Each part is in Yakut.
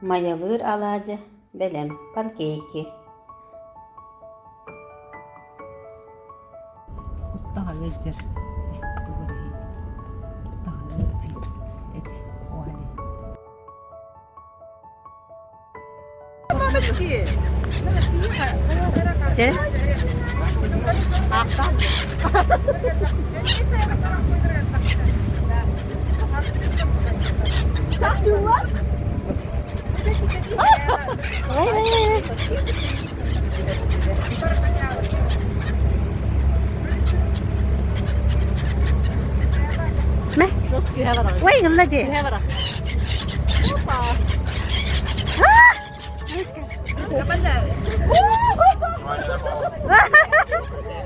Майалыыр алаадьы бэлэм, панкейки Куттаҕа ыалдьар тугу эрэ куттаҕа этэ оһали Чэ? Мэ? Ой, ылла дии.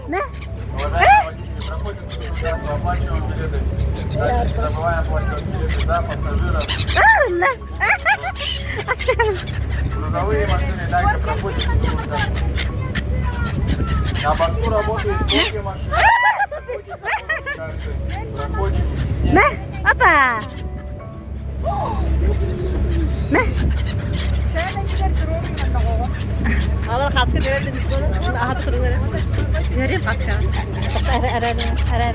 Мэ? Уважаемые водители, проходим государство, оплачиваем билеты. Дальше не забываем оплачивать билеты за пассажиров. Ылла. Грузовые машины дальше проходят. На борту работают сколько машин. Проходим. Мэ? Опа! Мэ? Ара, ара, ара, ара.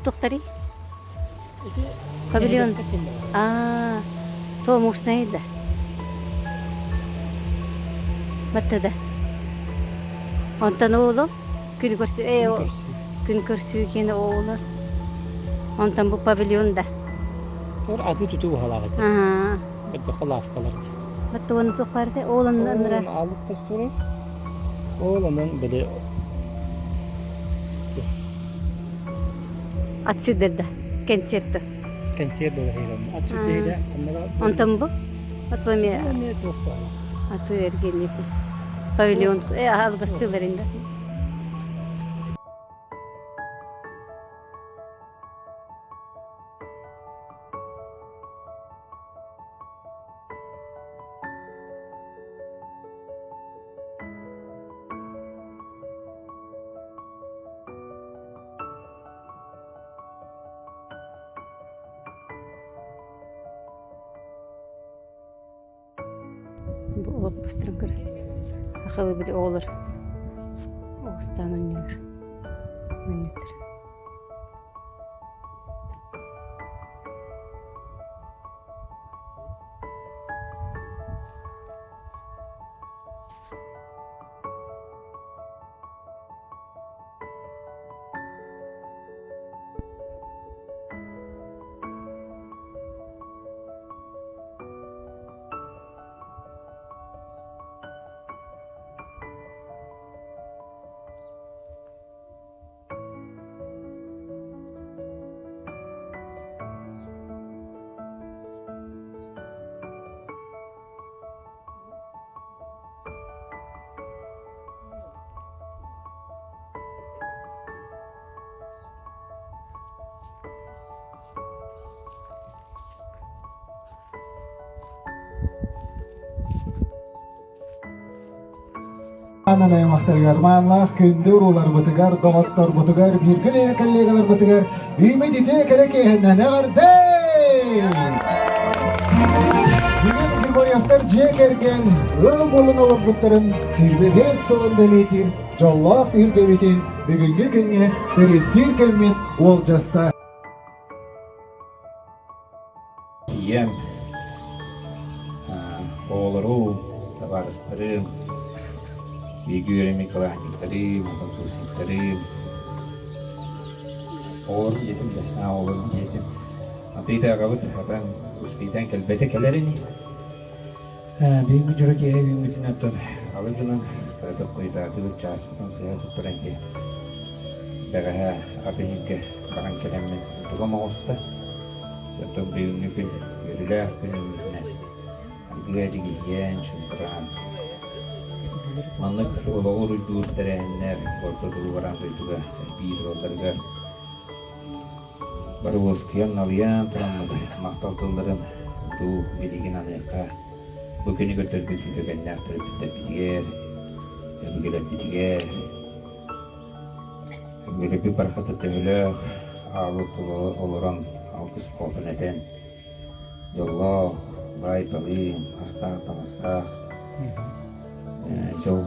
Туохтарый? Павильон. Аа, то муснай да. Батта да. Онтон оолу күн көрсүү э күн көрсүү киэн оолор. Онтон бу павильон да. Тор аты тутуу баһалаах этэ. Аа. Кырдьыкка лавкалар. Батта уонна туох баар этэ? Оол оннура. Ол алып пастура. Ол онон били Ат сүүрдэрдэ концерт. Концерт буолар Ат сүүрдэһилэ ханнара. Онтон бу От бу эмиэ Эмиэ туох баар. Аты эргиэнньик. Павильон э алгастыылар инде. Бу олоппосторун көр. Акылы били оҕолор оҕустаан оонньуур. Оонньуттар. Анан аймақтарыгар маанлаах күндү урууларбытыгар, доҕотторбутугар, бииргэ үлэлиир коллегаларбытыгар үүммүт үтүө кэрэ киэһэннэн эҕэрдэ! Бүгүн Григорьевтар дьиэ кэргэн ыал буолан олорбуттарын 25 сылын бэлиэтиир дьоллоох түһүлгэбитин бүгүҥҥү күҥҥэ төрүттүүр кэммит уолдьаста. Ийэм, оҕолорум, табаарыстарым, бииргэ үөрэммит кылааһынньыктарым, однокурсниктарым, оҕолорум диэтим да, оҕолорум диэтим. Атыыта аҕабыт атан успейдаан кэлбэтэ кэлэр ини. Бүгүҥҥү дьоро киэһэ үүммүтүн оттон алы гынан кыратык хойутаатыбыт чааспытын сыһа туттаран дии. Бэҕэһээ ат иһиргэ баран кэлэммин тугум оҕуста. Оттон бүгүҥҥү күн үөрүүлээх күн үүммүтүнэн. Ырыа дигиһийэн, чымпыраан. Маннык олоҕу уруйдуур тэрээһиннэр орто туруу дойдуга элбии туралларыгар бары уоскуйан, налыйан тураммыт махтал тылларын дуу билигин аныахха бу күнү көрдөрбүт үтүөкэннээх төрөппүттэрбитигэр, өбүгэлэрбитигэр, өбүгэлэрбит барахсаттар төһөлөөх аалы тула олорон алгыс оҕотун этэн дьоллоох, баай-талыын, астаах-таҥастаах дьол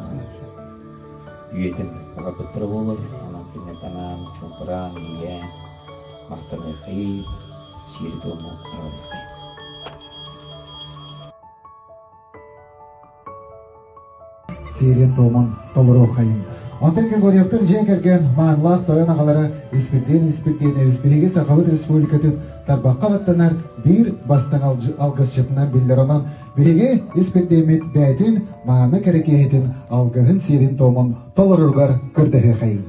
үйэтин баҕарбыттара буолар. Онон кинилэргэ анаан чуумпураан, иһийээн, махтаныаххайыы, сиэри-туому саҕалыаххайыы. Сиэрин-туомун толоруоххайыҥ. Онтон Григорьевтар дьиэ кэргэн маанылаах тойон аҕалара Испирдиэн Испирдиэнэбис биһиги Сахабыт Республикатын тарбахха баттанар биир бастыҥ алгысчытынан биллэр. Онон биһиги Испирдиэммит бэйэтин мааны кэрэ киһитин алгыһын сиэрин-туомун толороругар көрдөһүөххэйиҥ.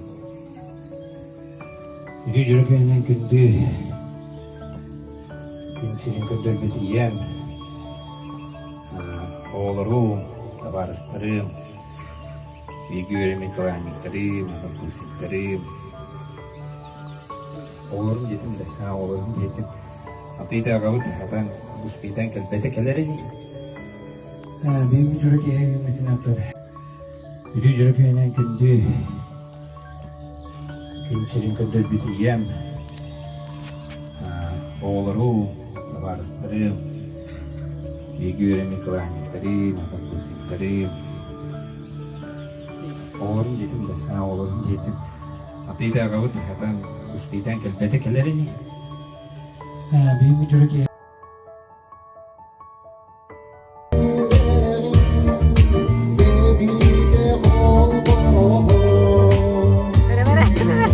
Үтүө дьүрүкүнэн күндү күн сирин көрдөрбүт ийэм, оҕолорум, табаарыстарым, бииргэ үөрэммит кылаанньыктарым, однокурсниктарым, оҕолорум диэтим да, оҕолорум диэтим. Атыыта аҕабыт атан успейтан кэлбэтэ кэлэр ини. Биһиги дьоро киһи үүммүтүн аттар. Үтүө дьоро күндү Күн сирин көрдөрбүт ийэм, оҕолорум, табаарыстарым, бииргэ үөрэммит кылааһынньыктарым, однокурсниктарым, оҕолорум диэтим да, оҕолорум диэтим. Атыыта аҕабыт атан успейтан кэлбэтэ кэлэр ини. Биһиги дьоро киһи Thank you.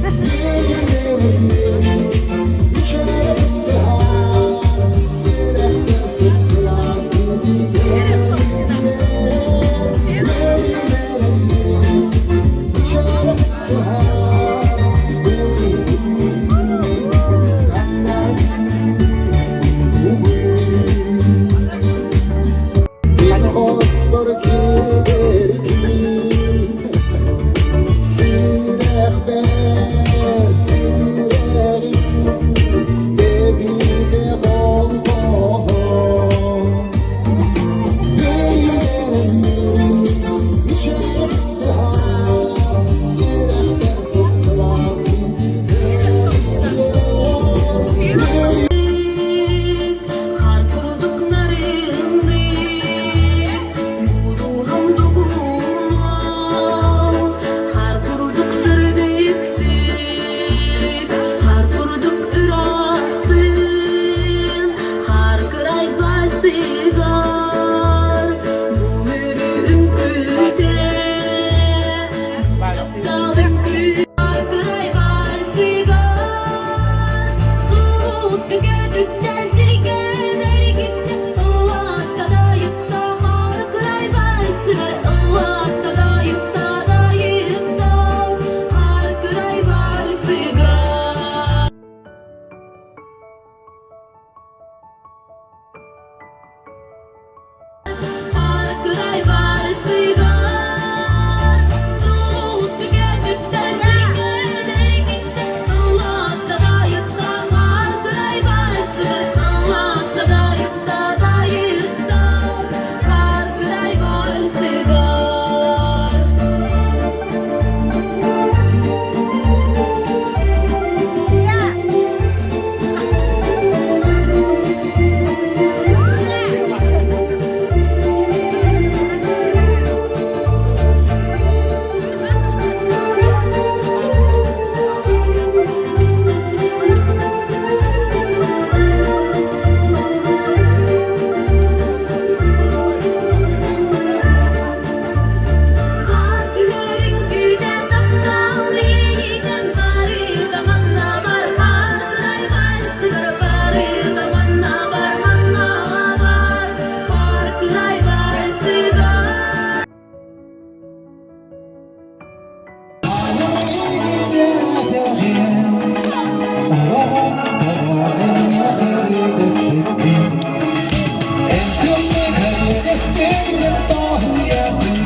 Эстэрбин тоһуйабын,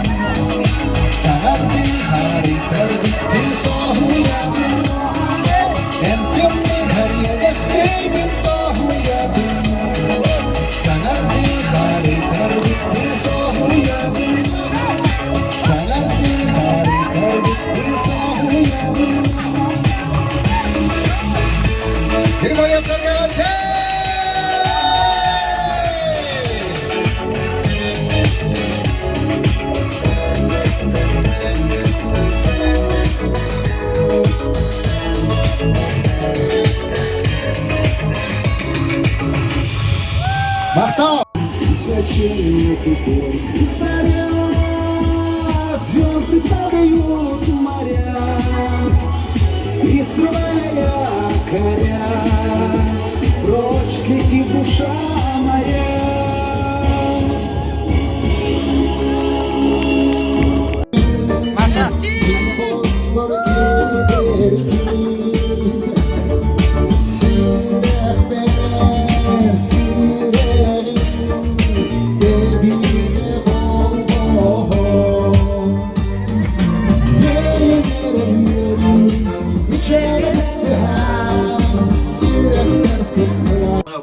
саҥардыы харыйтарбыттыы соһуйабын. Эн тымныы харыйа эстэрбин тоһуйабын, саҥардыы харыйтарбыттыы соһуйабын. Саҥардыы харыйтарбыттыы соһуйабын. Григорьевтарга Махтал! Зачем тупой заря? Звезды падают в моря И срывая якоря, Прочь летит душа моя.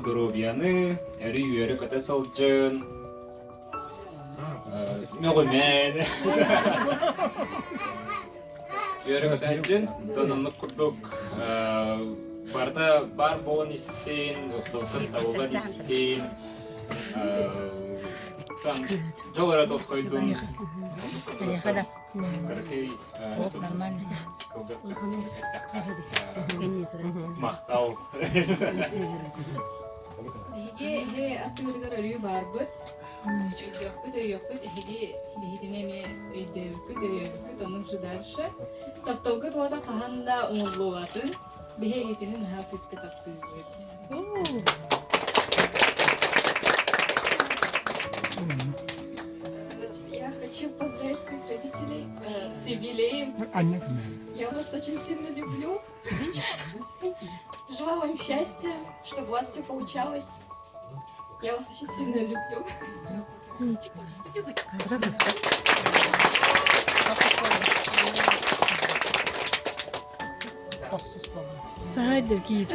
Доруобуйаны, өрүү-үөрэ көтө сылдьын, мөҕүмэн. Үөрэ көтө сылдьын, онтон оннук курдук барыта баар буолан истин, ылсылтын табыллан истин, дьол эрэ тосхойдун. Кыракый кылгастык эттэххэ, махтал. Биһиги эһи аттыгытыгар өрүү баарбыт. Өйдүөхпүт, өйүөхпүт, эһиги биһигини эмиэ өйдөөбүккүт, өйөөбүккүт, оннук же дальше. Тапталгыт уота хаһан да умуллубатын. Биһигитини наһаа күүскэ таптыыбыт. Я хочу поздравить своих родителей с юбилеем. Я вас очень сильно люблю. Желаю вам счастья, чтобы у вас все получалось. Я вас очень сильно люблю. Сахайдыр киip.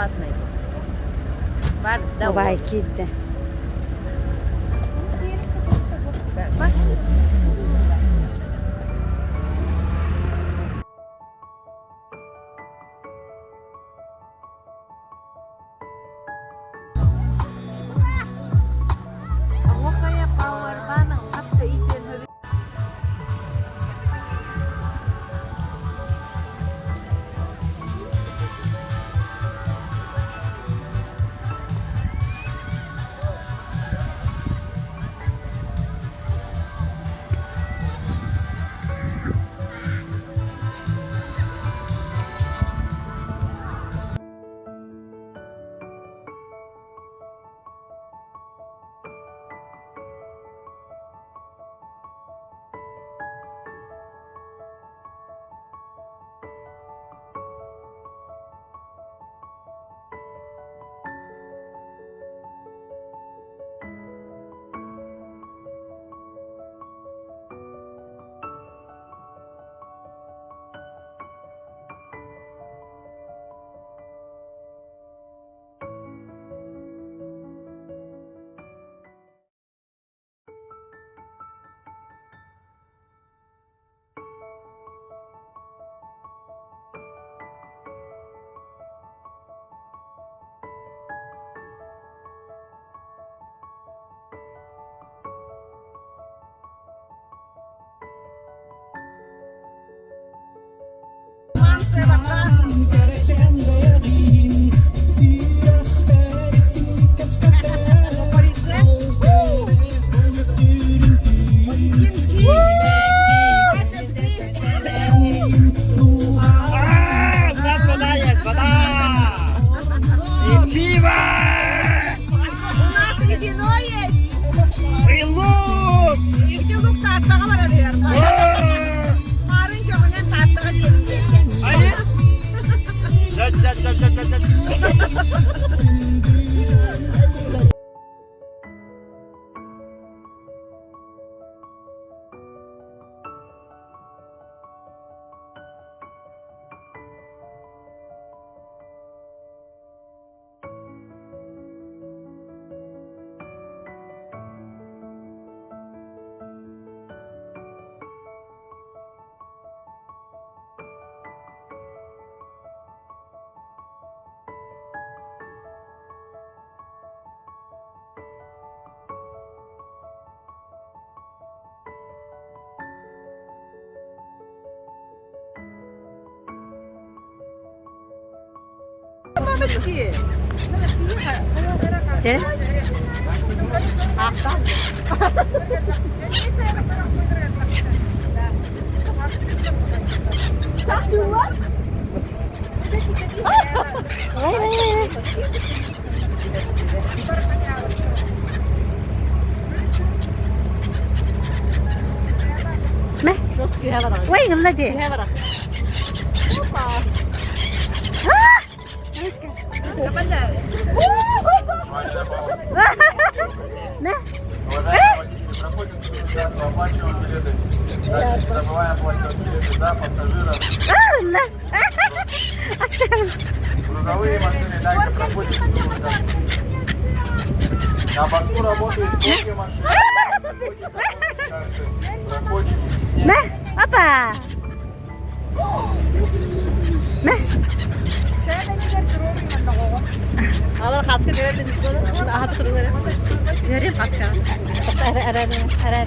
Бесплатный. Барда Убай киирдэ. Чэ? Мэ? Ой, ылла дии. Мэ? Уважаемые водители, проходим документацию, оплачиваем билеты. Также не забываем оплачивать билеты за пассажиров. Ылла. Грузовые машины также проходят документацию. На борту работают кофе машины. Проходите. Мэ? Опа! Мэ? Ара, ара, ара, ара.